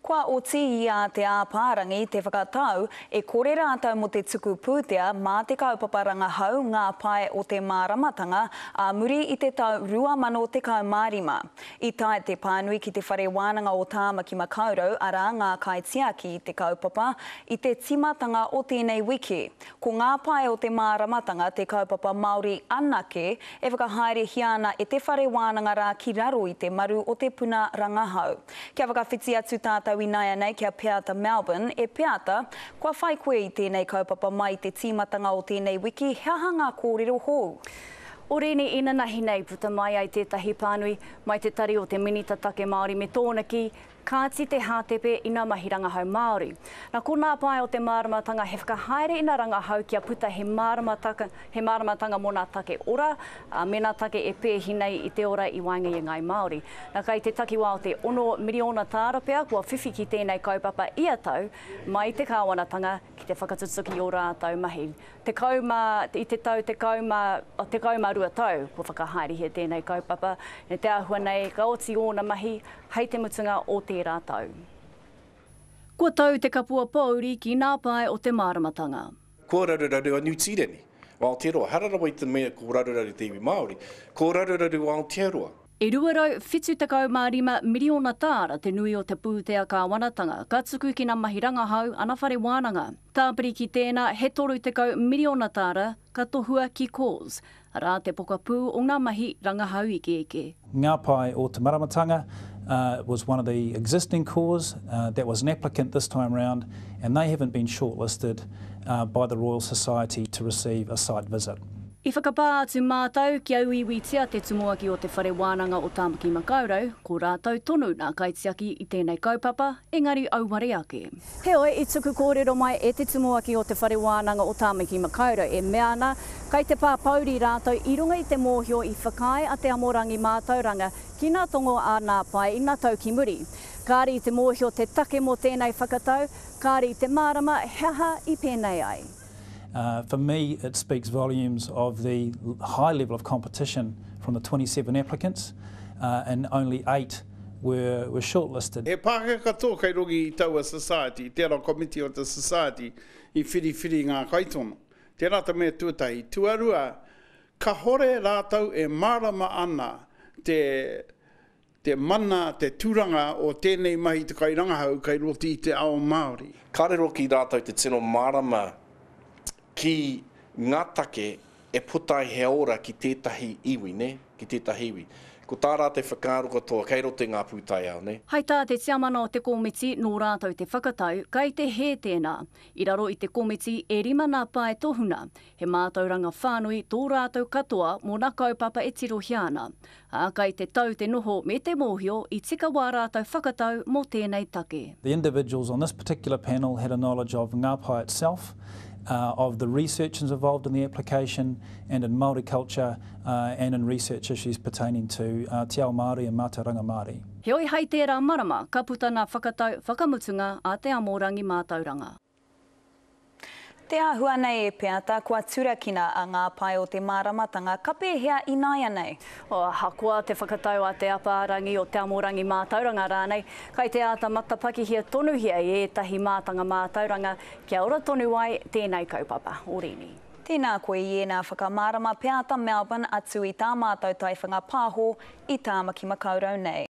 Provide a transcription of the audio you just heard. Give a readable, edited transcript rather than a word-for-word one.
Kua oti i a Te Āpārangi te whakatau e kore rātou mō te tuku pūtea mā te kaupapa rangahau Ngā Pae o te Māramatanga ā muri i te tau 2015. I tae te pānui ki Te Whare Wānanga o Tāmaki Makaurau arā ngā kaitiaki i te kaupapa i te tīmatanga o tēnei wiki. Ko Ngā Pae o te Māramatanga te kaupapa Māori anake e whakahaerehia ana e te whare wānanga rā ki raro i te maru o te puna rangahau. Kia whakawhiti atu tātou ināianei ki a Peata Melbourne. E Peata, kua whai koe i tēnei kaupapa mai i te tīmatanga o tēnei wiki, he aha ngā kōrero hou? Orīni inanahi nei puta mai ai tētahi pānui mai te tari o te Minita Take Māori me tōna kī, Kāti te hātepe ina mahi rangahau Māori. Na konā pae o te māramatanga he whakahaere ina rangahau kia puta he māramataka, he māramatanga mō nā take ora, ā, me nā take e pēhi nei i te ora i waenga i a Ngāi Māori. Na kai te takiwā o te 6 miriona tāra pea kua whiwhi ki tēnei kaupapa ia tau mai te kāwanatanga ki te whakatutuki i ō rātou mahi. 10, i te tau 10, 12 tau kua whakahaerehia tēnei kaupapa, me te āhua nei ka oti ōna mahi hei te mutunga o tērā tau. Kua tau te kapua pōuri ki nā pae o te māramatanga. Kua raruraru a Niu Tīreni, o Aotearoa. Ehara rawa i te mea ko raruraru te iwi Māori, ko raruraru Aotearoa. E 275 miriona tāra te nui o te pūtea kāwanatanga ka tuku ki nā mahi rangahau ana whare wānanga. Tāpiri ki tēnā, he 30 miriona tāra ka tohua ki Cause, arā te pokapū o ngā mahi rangahau ikeike. Ngā Pae o Te Maramatanga was one of the existing cores that was an applicant this time round and they haven't been shortlisted by the Royal Society to receive a site visit. I whakapā atu mātou kia uiuitia te tumuaki o Te Whare Wānanga o Tāmaki Makaurau, ko rātou tonu nā kaitiaki i tēnei kaupapa, engari auare ake. Heoi, i tuku kōrero mai e te tumuaki o Te Whare Wānanga o Tāmaki Makaurau e mea ana, kai te pā pouri rātou i runga i te mōhio i whakaae a Te Amorangi Mātauranga ki nā tongo a nā pae i nā tau ki muri. Kāre i te mōhio te take mō tēnei whakatau, kāre i te mārama he aha i pēnei ai. For me, it speaks volumes of the high level of competition from the 27 applicants, and only eight were were shortlisted. He Pākehā katoa kei runga i taua Society, tērā komiti o te Society i whiriwhiri ngā kaitono. Tērā te mea tuatahi. Tuarua, kahore rātou e mārama ana te te mana, te turanga o tēnei mahi te kairangahau kei roto i te ao Māori. Kāre hoki rātou te tino mārama ki ngā take e puta ai he ora ki tētahi iwi, nē, ki tētahi iwi. Ko tā rātou whakaaro katoa kei roto i ngā pūtaiao, nē. Hai tā te tiamana o te komiti nō rātou te whakatau, kai te hē tēnā. I raro i te komiti e rima nā pae tohuna, he mātauranga whānui tō rātou katoa mō nā kaupapa e tirohia ana. Ā, kai te tau te noho me te mōhio i tika wā rātou whakatau mō tēnei take. The individuals on this particular panel had a knowledge of Ngā Pae itself, of the research involved in the application and in Māori culture and in research issues pertaining to Te Ao Māori and Mātauranga Māori. Heoi hai tērā marama ka puta ngā whakatau whakamutunga a Te Amorangi Mātauranga. Te āhua nei e Peata, kua turakina a Ngā Pae o te Māramatanga, ka pēhea ināianei? Ahakoa te whakatau a Te Apārangi o Te Amorangi Mātauranga rānei, kai te āta matapakihia tonuhia i ētahi mātanga mātauranga kia ora tonu ai tēnei kaupapa. Orīni. Tēnā koe i ēnā whakamārama Peata Melbourne atu i tā mātou taiwhanga pāho i Tāmaki Makaurau nei.